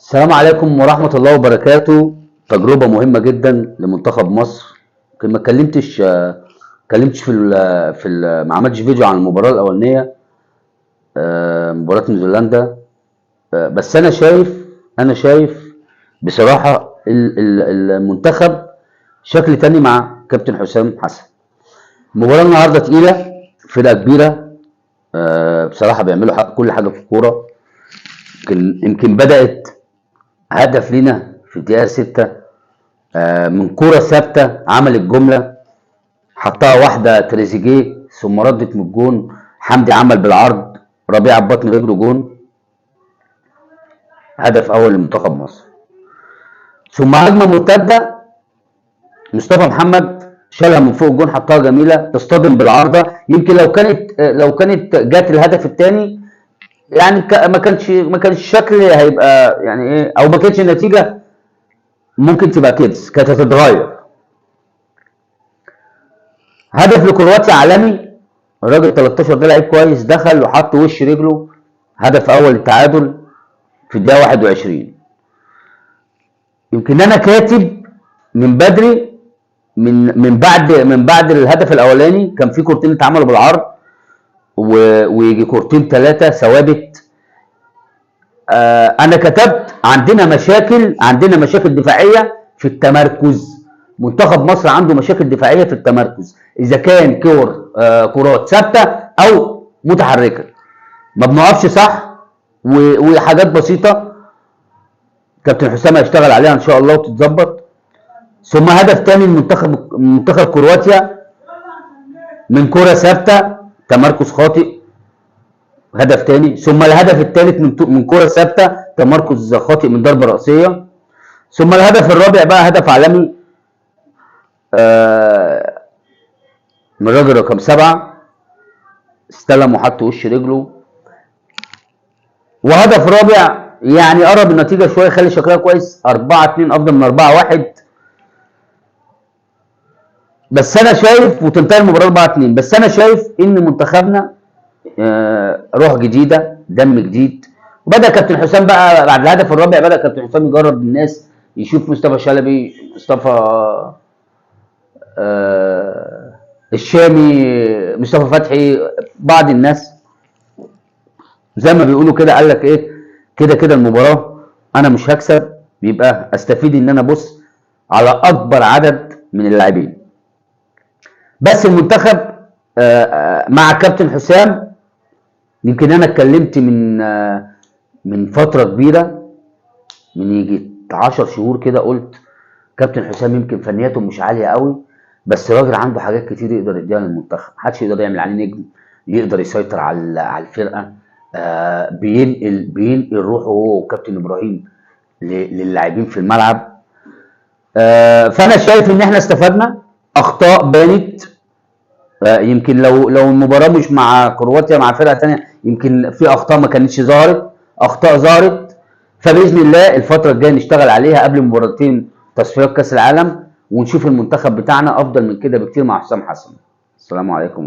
السلام عليكم ورحمة الله وبركاته. تجربة مهمة جدا لمنتخب مصر. يمكن ما اتكلمتش اتكلمتش في ال ما عملتش فيديو عن المباراة الأولانية، مباراة نيوزيلندا. بس أنا شايف بصراحة المنتخب شكل تاني مع كابتن حسام حسن. المباراة النهاردة تقيلة، فرقة كبيرة، بصراحة بيعملوا كل حاجة في الكورة. يمكن بدأت هدف لينا في الدقيقة 6، من كرة ثابتة عمل الجملة، حطها واحدة تريزيجيه ثم ردت من الجون، حمدي عمل بالعرض، ربيعة ببطن رجله جون، هدف أول لمنتخب مصر. ثم هجمة مرتدة مصطفى محمد شالها من فوق الجون، حطها جميلة تصطدم بالعارضة. يمكن لو كانت جت الهدف الثاني يعني ما كانش الشكل هيبقى يعني ايه، او ما كانتش النتيجة ممكن تبقى كده، كانت هتتغير. هدف لكرواتيا عالمي، الراجل 13 ده لعيب كويس، دخل وحط وش رجله، هدف اول التعادل في الدقيقة 21. يمكن انا كاتب من بدري من بعد الهدف الاولاني كان في كورتين اتعملوا بالعرض ويجي كورتين ثلاثة ثوابت. انا كتبت عندنا مشاكل دفاعية في التمركز. منتخب مصر عنده مشاكل دفاعية في التمركز، اذا كان كرات ثابتة او متحركة ما بنقفش صح، وحاجات بسيطة كابتن حسام هيشتغل عليها ان شاء الله وتتظبط. ثم هدف تاني منتخب كرواتيا من كرة ثابتة، تمركز خاطئ، هدف تاني. ثم الهدف الثالث من كرة ثابتة، تمركز خاطئ من ضربة رأسية. ثم الهدف الرابع بقى هدف عالمي، من الراجل رقم 7، استلم وحط وش رجله، وهدف رابع يعني قرب النتيجة شوية، خلي شكلها كويس، 4-2 أفضل من 4-1. بس أنا شايف وتنتهي المباراة 4-2. بس أنا شايف إن منتخبنا روح جديدة، دم جديد. وبدأ كابتن حسام بقى بعد الهدف الرابع، بدأ كابتن حسام يجرب الناس، يشوف مصطفى شلبي، مصطفى الشامي، مصطفى فتحي، بعض الناس زي ما بيقولوا كده، قال لك ايه، كده كده المباراة انا مش هكسب، يبقى استفيد ان انا ابص على اكبر عدد من اللاعبين. بس المنتخب مع كابتن حسام، يمكن انا اتكلمت من فترة كبيرة، من يجي 10 شهور كده، قلت كابتن حسام يمكن فنياته مش عالية قوي، بس راجل عنده حاجات كتير يقدر يديها للمنتخب، محدش يقدر يعمل عليه نجم، يقدر يسيطر على الفرقة، بينقل روحه هو وكابتن ابراهيم للاعبين في الملعب. فانا شايف ان احنا استفدنا، اخطاء بانت، يمكن لو المباراة مش مع كرواتيا مع فرقه ثانية يمكن في اخطاء ما كانتش ظهرت، اخطاء ظهرت. فباذن الله الفترة الجاية نشتغل عليها قبل مباراتين تصفيات كاس العالم، ونشوف المنتخب بتاعنا افضل من كده بكتير مع حسام حسن. السلام عليكم.